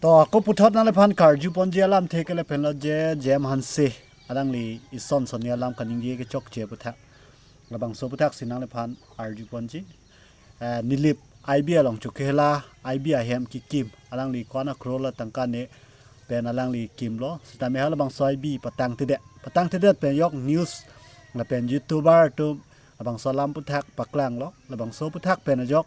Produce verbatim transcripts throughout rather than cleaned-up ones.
To ako puthot nangliphan karju ponji alamthe ke lapen lo je J M Hanse alangli ison sonni alam kaningje kechokche aputhak. Labangso aputhak si nangliphan arju ponji. Eh, Nilip I B along chukehela I B ahem kekim. Alangli ko-an a crore la tangka ne pen alangli kimlo. Sitame halabangso I B patangtedet. Patangtedet pen ajok news lapen YouTuber atum labangso alam aputhak paklanglo. Labangso aputhak pen ajok,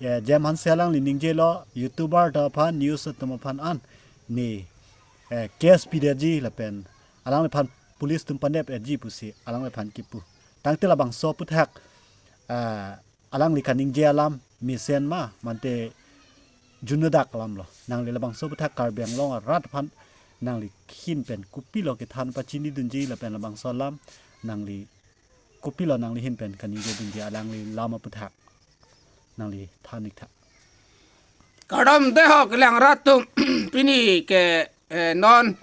eh, J M Hanse alangli ningjelo, YouTuber atum aphan, news atum aphan an ne, eh, case pidetji lapen alangliphan police atum panep-etji pusi alangliphan kipu. Tangte labangso aputhak, ah, alangli kaningje alam mesen ma mate junudak alamlo. Nangli labangso aputhak Karbi Anglong arat aphan nangli ahin pen kopilo kethan pachinidunji lapen labangso alam nangli kopilo nangli ahin pen kaningjedunji alangli alam aputhak nangli than-ik tha. Kardom de ho kelang rat atum, pini ke, eh, non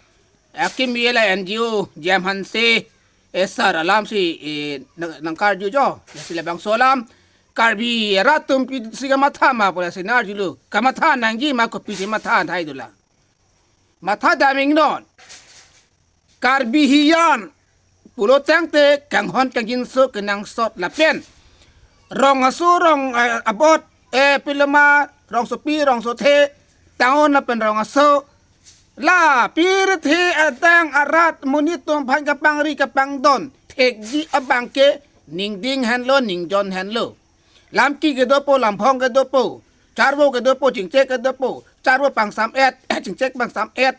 akimi la N G O J M Hanse, eh, sir alam si, eh, nang, nangkarju jo, lasi labangso alam Karbi rat atum pisi kamatha ma pu lasi nangkarjulo. Kamatha nangji ma, kopisi matha thai dolang. Matha dam-iknon. Karbi hiyan pulo tangte kanghon kangjinso kenangsot lapen rong aso rong, eh, abot, eh, piloma rongsopi rongsothe, town lapen rong aso, la pirthe adang arat monit atum aphan kapangri kapangdon thekji abang ke ningding henlo, ningjon henlo. Lamki kedopo, lamphong kedopo, charvo kedopo, chingchek kedopo, charvo pangsam-et, chingchek pangsam-et.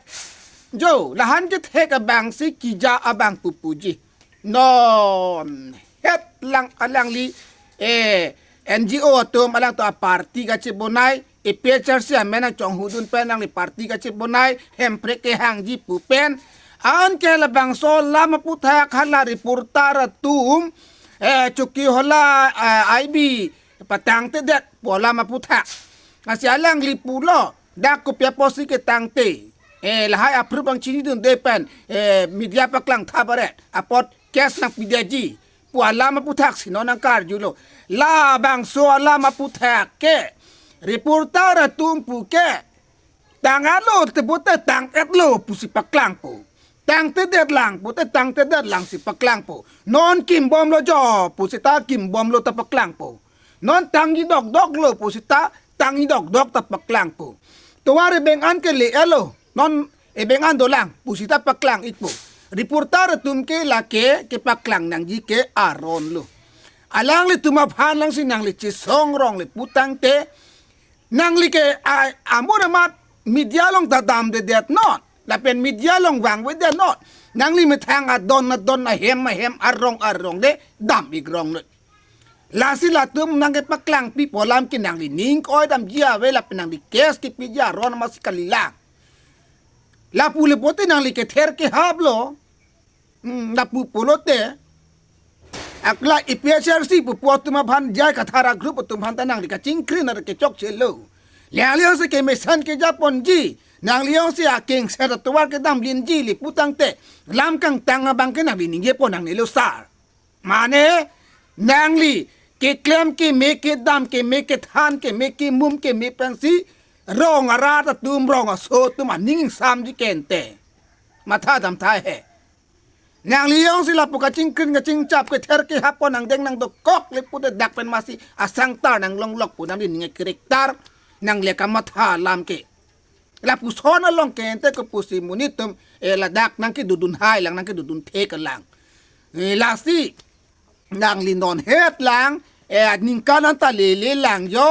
Jo, lahan kethek abang si keja abang pupuji. Non het lang alangli, eh, N G O atum alangtum aparty kachebonai, A P H L C amen nangchonghudun pen nangli party kachebonai, Hemprek kehangji pu pen. Anke labangso alam aputhak hala reporter atum, eh, chukehela, eh, I B patangtedet pu alam aputhak. Lasi alangli pulo, dak kopi apotsi ketangte. Eh, lahai approve nangchinidunde pen, eh, media paklang tha baret. Apot case nangpidetji pu alam aputhak si non nangkarjulo. Labangso alam aputhak ke reporter atum pu ke tang-etlo te pute tang-etlo pusi paklangpo. Tangtedet lang pute tangtedet lang si paklangpo. Non kimbomlo jo pusita kimbomlo ta paklangpo. Non tangji dokdoklo pusita tangji dokdok ta paklangpo. Tovar ebeng an ke le-etlo, non ebeng an dolang pusita paklang-ikpo. Reporter atum ke lake kepaklang nangji ke aronlo. Alanglitum aphan lang si nangli chesong rong le pu tangte, nangli ke, a, amun amat media along ta damdedet non, lapen media along vangvedet non. Nangli methang adon adon, ahem ahem, arong arong de dam-ik rong non. Lasi latum nangkepaklangpipo alam ke nangli ning ke-oi damji ave lapen nangli case kepiji aron amatsi kalilang. Lapu le pute nangli kether kehaplo. Hmm, lapu pulote, akla A P H L C pupo atum aphan, J I Kathar a group atum aphan ta nangli kachingkrin ar kechokchelo. Nangli jongsi kemesen kejaponji, nangli jongsi akengset atovar kedamlinji le pu tangte, lam kangtang abang ke nangli ningjepo nangnelo sir. Mane, nangli keklem keme kedam keme kethan keme kemum keme pensi rong arat atum rong aso atum aning ingsamji kente. Matha dam tha he. Nangli jongsi lapu kachingkrin kachingchap kether kehappo nangdeng nangdokok le pute dak pen masi asangtar nanglonglok pu nangli ning character, nangli kamatha alam ke. Lapuson along kente kopusi monit atum, eh, ladak nangkedodun hai lang nangkedodun thek lang. Eh, lasi nangli non het lang, eh, ningkan anta lele lang jo,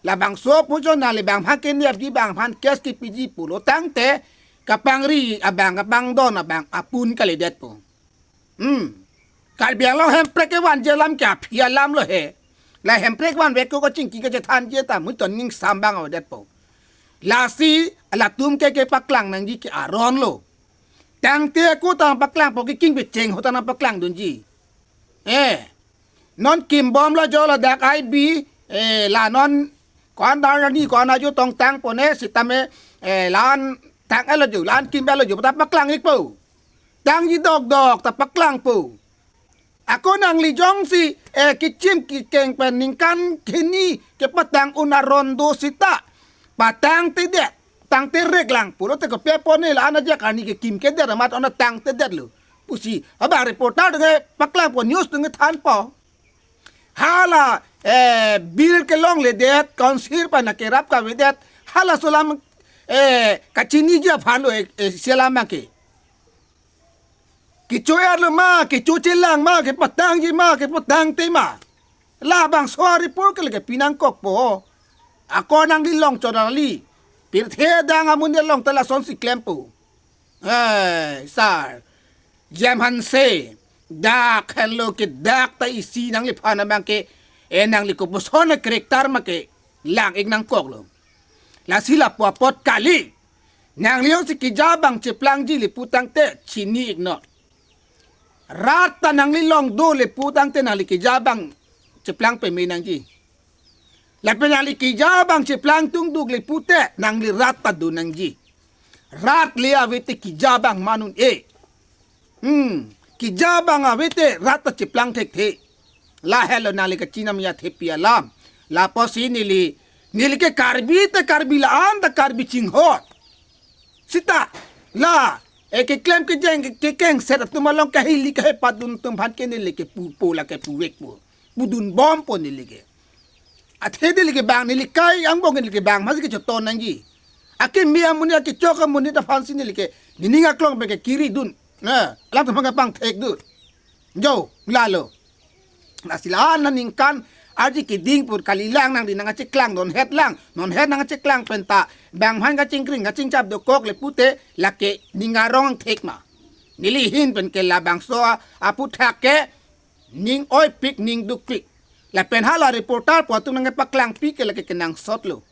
labangso pu jo nangli bang aphan kenepji bang aphan case kepiji pulo tangte, kapangri abang kapangdon abang apun kaledetpo. Hmm. Karbi Anglong Hemprek kevangji alam ke aphi alamlo he. La Hemprek vangvek ko kachingki kachethanji ta muton ningsam bang avedetpo. Lasi latum ke kepaklang nangji ke aronlo. Tangte ako ta paklangpo ke king pecheng ho ta nangpaklangdunji. Eh. Non kimbomlo jo ladak I B, eh, la non ko-an arni ko-an ajo tong tangpone sitame, eh, la-an tang-etlo jo, la-an kim-etlo jo ta paklang-ikpo. Tangji dokdok ta paklangpo. Ako nangli jongsi, eh, kechim kekeng pen ningkan hini kepatang un aron do sita patangtedet. tangte rek lang pulote kopi apot ne la-an ajak arni kekim kedet amat ona tangtedetlo pusi abang reporter atum ke paklangpo, news atum ke thanpo. Hala, eh, bill kelongledet, council aphan kerap kavedet, halaso alam, eh, kachiniji aphanlo, eh, eh, isi alam abangke. Kecho-etlo ma, kechochelang ma, kepatangji ma, kepatangte ma. Labangso report ke lake pinangkokpo. Ako nangli longchot kali. Pirthe adang amonit along ta lasonsi klempo. Eh, sir. Jemhanse. Dak henlo ke dak ta isi nangliphan abangke. Eh, nangli kopuson character ma ke lang-ik nangkoklo. Lasi lapu apot kali. Nangli jongsi keja abang cheplangji le putangte chini-iknon. Rat ta nangli along do le putangte nangli keja abang cheplang peme nangji. Lapen nangli keja abang cheplang tungduk le pute nangli rat ta do nangji. Rat le avete keja abang ma un-e. Hmm, keja abang avete rat ta cheplang thekthe. Lahelo nangli kachinam ya thepi alam. Lapusi neli, neli ke Karbi te Karbi la-an ta Karbi chinghon. Sita, la, eh, keklem kejeng, ke, kekengset atum along kahili kahepadun atum aphan ke neli ke pupo la ke puvekpo. Pudunbompo neli ke. Athe neli ke bang, neli kai angbong neli ke bang, masi kechoton nangji. Akimi amonit, akechok amonit aphansi neli ke, nening aklong pen ke kiridun. Na, alam atum aphan ke pangthekdun. Jo, lalo. Lasi la-an aningkan arji keding pur kalilang nangli nangkacheklangdunhet lang. Nonhet nangkacheklang penta bang aphan kachingkring kachingchap dokok le pute lake ning arong thek ma. Neli ahin pen ke labangso a-, aputhak ke ning oipik ning dukpik. Lapen hala reporter pu atum nangkepaklangpi ke lake kenangsotlo.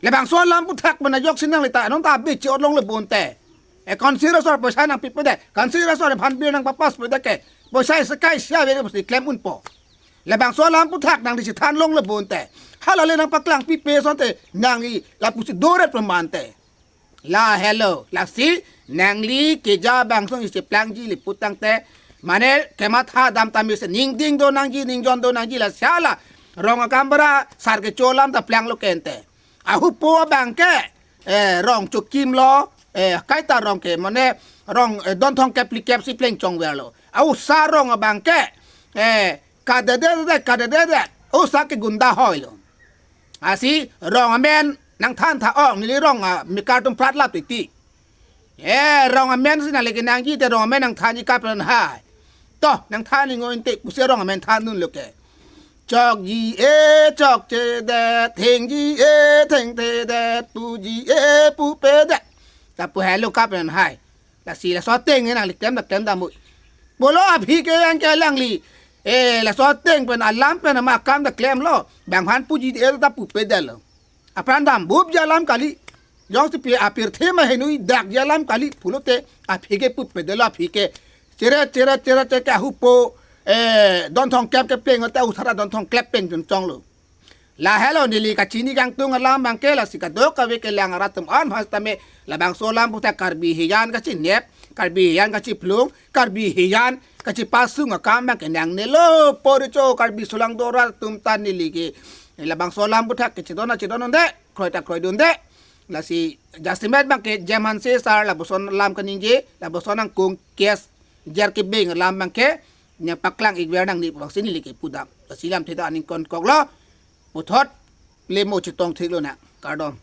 Labangso alam aputhak pen ajoksi nanglita non ta abe chi-otlongle bonte. E council asor poisa nangpipedet. Council asor aphan bill nangpapasspedet ke. Poisa isi kai isi ave pusi klem unpo. Labangso alam aputhak nangli si thanlongle bonte. Hala le nangpaklangpipe asonte nangli lapusi doret pemante. Lahelo, lasi nangli keja abang song isi plangji le putangte. Mane kematha dam tame se ning ding do nangji, ning jon do nangji, lasi hala rong akam bara sar kecho alam ta planglo kente. Ahupo abang ke, eh, rong chokimlo, eh, kaita rong ke, mane rong, eh, don thomkep phlikep si pleng chongverlo. Ausa rong abang ke, eh, kadededet, kadededet, ausa ke gunda hoilo. Lasi rong amen nangthantha ong, neli rong amekar atum pratlap titi. Eh, rong amen si nangli kenangji te rong amen nangthanji kaprek hai. To, nangthan ingo inte pusi rong amen thandunlo ke. Chokji e chokchedet, thengji e thengthedet, puji e pupedet. Ta pu helo kaprek hai. Lasi laso ateng nangli klem ta klem damnoi. Bolo aphi ke yang ke alangli. Eh, laso ateng pen alam pen ama akam ta klemlo. Bang aphan puji e ta pupedetlo. Apran dambupji alam kali. Jongsi pi apirthe ma henui dakji alam kali pulote aphi ke pupedetlo aphi ke. Cheret cheret cheret cheret ke ahupo, eh, don thomkep kepleng ta ausa ra don thomkep pleng chonchonglo. Lahelo neli kachini kangtung alam abang ke lasi kadokave kelang arat atum an has tame labangso alam aputhak Karbi hijan kachinep, Karbi hijan kachiphlung, Karbi hijan kachipasung akam abang ke nangnelo pori cho Karbi sulang dorat atum ta neli ke. Labangso alam aputhak kechedon a chedon unde, kroi ta kroidunde. Lasi jasemet abang ke Jemhanse sar lapuson alam kaningje, lapuson nangkung case jer kebeng alam abang ke nangpaklang-ikver nangne pu abang si neli ke pudam. Lasi lamthe ta aningkan koklo. Puthot le mo chetong theklo na. Kardom.